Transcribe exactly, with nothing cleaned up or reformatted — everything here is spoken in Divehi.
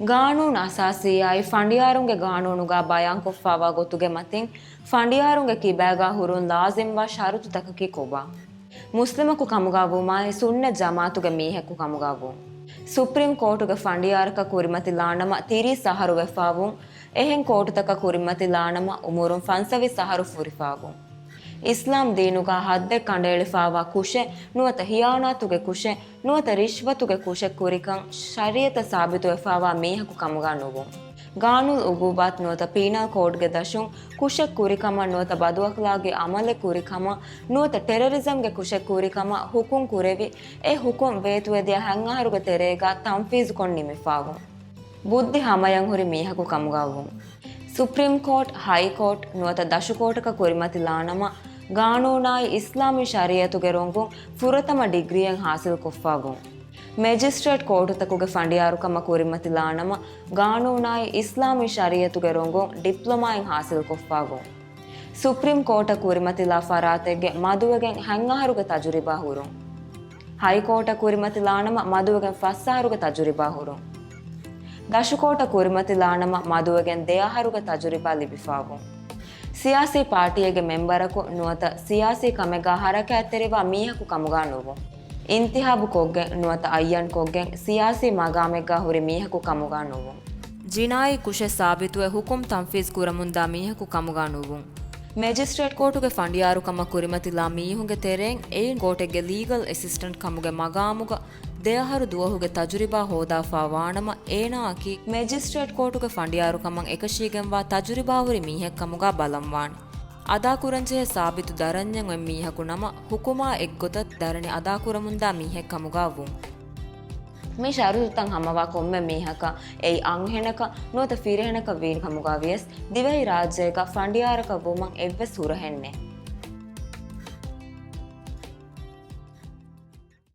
ގާނޫނު އަސާސީއާއި ފަނޑިޔާރުންގެ ގާނޫނުގާ ބަޔާންކޮށްފާވާ ގޮތުގެ މަތިން، ފަނޑިޔާރުންގެ ކިބާގާ ހުރުން ލާޒިމްވާ ޝަރުތުތަކަކީ ކޮބާ؟ މުސްލިމަކު ކަމުގާ ވުމާއި ސުންނަތް ޖަމާއަތުގެ މީހަކު ކަމުގާ ވުން. ސުޕްރީމް ކޯޓުގެ ފަނޑިޔާރަކަށް ކުރިމަތިލާނަމަ ތިރީސް އަހަރު ވެފާވުން. އެހެން ކޯޓުތަކަށް ކުރިމަތިލާނަމަ އުމުރުން ފަންސަވީސް އަހަރު ފުރިފާވުން. އިސްލާމް ދީނުގާ ހައްދެއް ކަނޑައެޅިފާވާ ކުށެއް ނުވަތަ ހިޔާނާތުގެ ކުށެއް ނުވަތަ ރިޝްވަތުގެ ކުށެއް ކުރިކަން ޝަރީއަތަށް ސާބިތުވެފާވާ މީހަކު ކަމުގާ ނުވުން. ގާނޫނު އުގޫބާތު ނުވަތަ ޕީނަލް ކޯޑްގެ ދަށުން ކުށެއް ކުރިކަމަށް ނުވަތަ ބަދުއަޚްލާގީ އަމަލެއް ކުރިކަމަށް ނުވަތަ ޓެރަރިޒަމްގެ ކުށެއް ކުރިކަމަށް ހުކުމް ކުރެވި، އެ ހުކުމް ވޭތުވެދިޔަ ހަތް އަހަރުގެ ތެރޭގާ ތަންފީޒުކޮށް ނިމިފާވުން. ބުއްދި ހަމަޔަށް ހުރި މީހަކު ކަމުގާ ވުން. ސުޕްރީމް ކޯޓް، ހައި ކޯޓް ނުވަތަ ދަށު ކޯޓަކަށް ކުރިމަތިލާނަމަ، ގާނޫނާއި އިސްލާމީ ޝަރީއަތުގެ ރޮނގުން ފުރަތަމަ ޑިގްރީއެއް ހާސިލްކޮށްފާ ވުން. މެޖިސްޓްރޭޓް ކޯޓުތަކުގެ ފަނޑިޔާރުކަމަށް ކުރިމަތިލާނަމަ، ގާނޫނާއި އިސްލާމީ ޝަރީއަތުގެ ރޮނގުން ޑިޕްލޮމާއެއް ހާސިލްކޮށްފާ ވުން. ސުޕްރީމް ކޯޓަށް ކުރިމަތިލާ ފަރާތެއްގެ މަދުވެގެން ހަތް އަހަރުގެ ތަޖުރިބާ ހުރުން. ހައި ކޯޓަށް ކުރިމަތިލާނަމަ މަދުވެގެން ފަސް އަހަރުގެ ތަޖުރިބާ ހުރުން. ދަށު ކޯޓަށް ކުރިމަތިލާނަމަ މަދުވެގެން ދެ އަހަރުގެ ތަޖުރިބާ ލިބިފާވުން. ސިޔާސީ ޕާޓީއެއްގެ މެމްބަރަކު ނުވަތަ ސިޔާސީ ކަމެއްގާ ހަރަކާތްތެރިވާ މީހަކު ކަމުގާ ނުވުން. އިންތިހާބު ކޮށްގެން ނުވަތަ އައްޔަން ކޮށްގެން ސިޔާސީ މަގާމެއްގާ ހުރި މީހަކު ކަމުގާ ނުވުން. ޖިނާއީ ކުށެއް ސާބިތުވެ ހުކުމް ތަންފީޒް ކުރަމުންދާ މީހަކު ކަމުގާ ނުވުން. މެޖިސްޓްރޭޓް ކޯޓުގެ ފަނޑިޔާރުކަމަށް ކުރިމަތިލާ މީހުންގެ ތެރެއިން އެއިން ކޯޓެއްގެ ލީގަލް އެސިސްޓަންޓް ކަމުގެ މަގާމުގަ ދެ އަހަރު ދުވަހުގެ ތަޖުރިބާ ހޯދާފާ ވާނަމަ، އޭނާއަކީ މެޖިސްޓްރޭޓް ކޯޓުގެ ފަނޑިޔާރުކަމަށް އެކަށީގެންވާ ތަޖުރިބާހުރި މީހެއް ކަމުގާ ބަލަންވާނެ. އަދާކުރަންޖެހޭ ސާބިތު ދަރަންޏެއް އޮތް މީހަކު ނަމަ، ހުކުމާ އެއްގޮތަށް ދަރަނި އަދާކުރަމުންދާ މީހެއް ކަމުގާ ވުން. މި ޝަރުތުތައް ހަމަވާ ކޮންމެ މީހަކަށް އެއީ އަންހެނަކަށް ނުވަތަ ފިރިހެނަކަށް ވީ ކަމުގާ ވިޔަސް، ދިވެހި ރާއްޖޭގަ ފަނޑިޔާރަކަށް ވުމަށް އެއްވެސް ހުރަހެއް ނެތް.